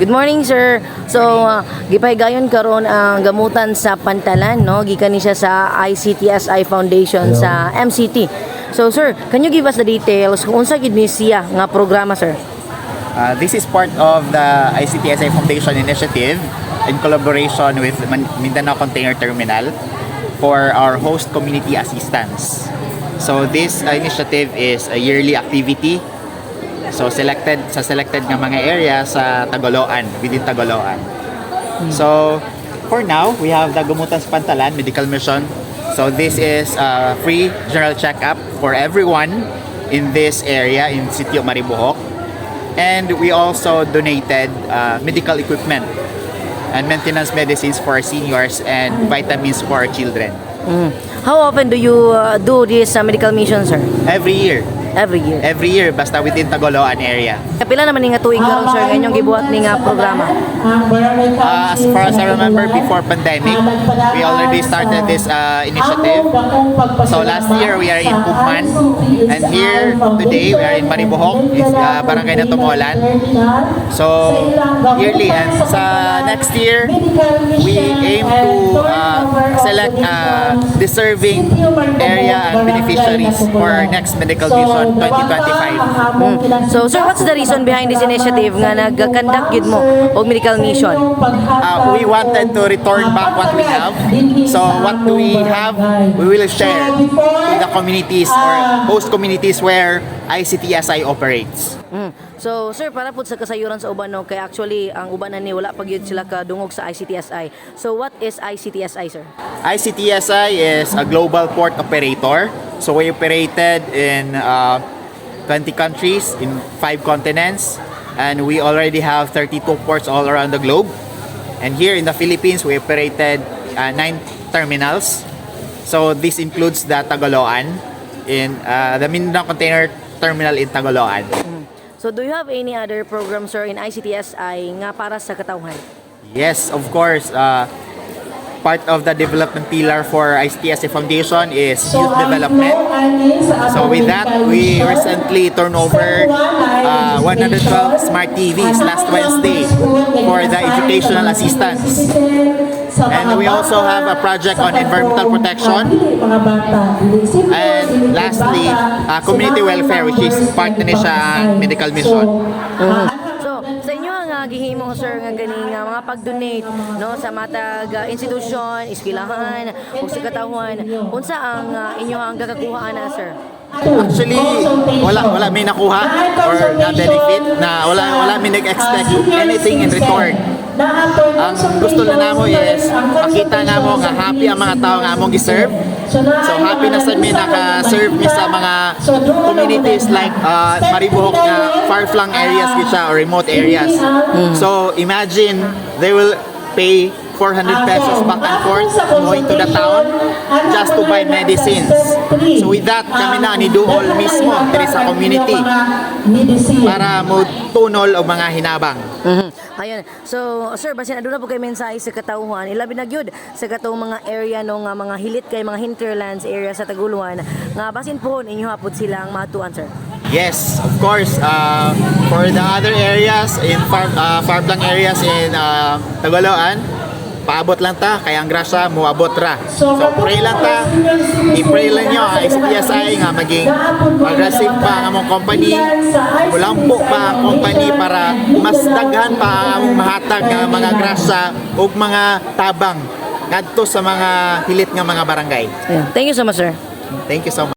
Good morning, sir. So, gipahigayon karon ang gamutan sa Pantalan, no? Gikan ni siya sa ICTSI Foundation sa MCT. So, sir, can you give us the details kung unsa gid ni siya nga programa, sir? This is part of the ICTSI Foundation initiative in collaboration with Mindanao Container Terminal for our host community assistance. So this initiative is a yearly activity. So selected sa selected nga mga area sa Tagoloan, within Tagoloan. So for now, we have the Gamutan sa Pantalan Medical Mission. So this is a free general checkup for everyone in this area in Sitio Maribojoc. And we also donated medical equipment and maintenance medicines for our seniors and vitamins for our children. How often do you do this medical mission, sir? Every year. Every year. Every year, basta within Tagoloan area. Kapila naman ni nga tuig karon, sir, nga inyong gibuhat ni nga programa? As far as I remember, before pandemic, we already started this initiative. So last year we are in Cugman, and here today we are in Maribojoc, it's Barangay Natomolan. So yearly, and sa next year we aim to select deserving area and beneficiaries for our next medical mission 2025. So, sir, what's the reason behind this initiative nga nag-conduct gid mo og medical mission? We wanted to return back what we have. So what do we have, we will share to the communities or host communities where ICTSI operates. So, sir, para pud sa kasayuran sa uban, no, kay actually ang uban ni wala pa gyud sila kadungog sa ICTSI. So, what is ICTSI, sir? ICTSI is a global port operator. So we operated in 20 countries in 5 continents, and we already have 32 ports all around the globe. And here in the Philippines, we operated 9 terminals. So this includes the Tagoloan in the Mindanao Container Terminal in Tagoloan. So, do you have any other program, sir, in ICTSI nga para sa katawhan? Yes, of course. Part of the development pillar for ICTSI Foundation is youth development. So with that, we recently turned over 112 smart TVs last Wednesday for the educational assistance. And we also have a project on environmental protection. And lastly, community welfare, which is part na ni siya ang medical mission. So, sa inyo nga gihimo, sir, nga gani nga mga pag-donate, no, sa matag institusyon, eskwelahan ug sa katawhan, unsa ang inyo ang gakakuha na, sir? Actually, wala may nakuha or na benefit na wala may nag-expect anything in return. Ang gusto lang namo is makita namo nga happy ang mga tao nga among gi-serve. So happy na sad mi naka-serve mi sa mga communities like Maribojoc nga far-flung areas gid siya or remote areas. So imagine they will pay 400 pesos back and forth going to the town just to buy medicines. So with that, kami na ni duol mismo diri sa community para mo tunol og mga hinabang. Ayun. So, sir, basin aduna pud kay mensahe sa katawhan, ilabi na gyud sa katong mga area no nga mga hilit kay mga hinterlands area sa Taguluan nga basin pohon inyo hapod silang matuan, sir? Yes, of course. For the other areas in far-flung areas in Tagoloan, paabot lang ta kay ang grasya moabot ra. So pray lang ta, i-pray lang nyo ang ICTSI nga maging aggressive pa ang among company, mulampo pa ang company para mas daghan pa ang among mahatag nga mga grasya ug mga tabang ngadto sa mga hilit nga mga barangay. Ayun. Thank you so much, sir. Thank you so much.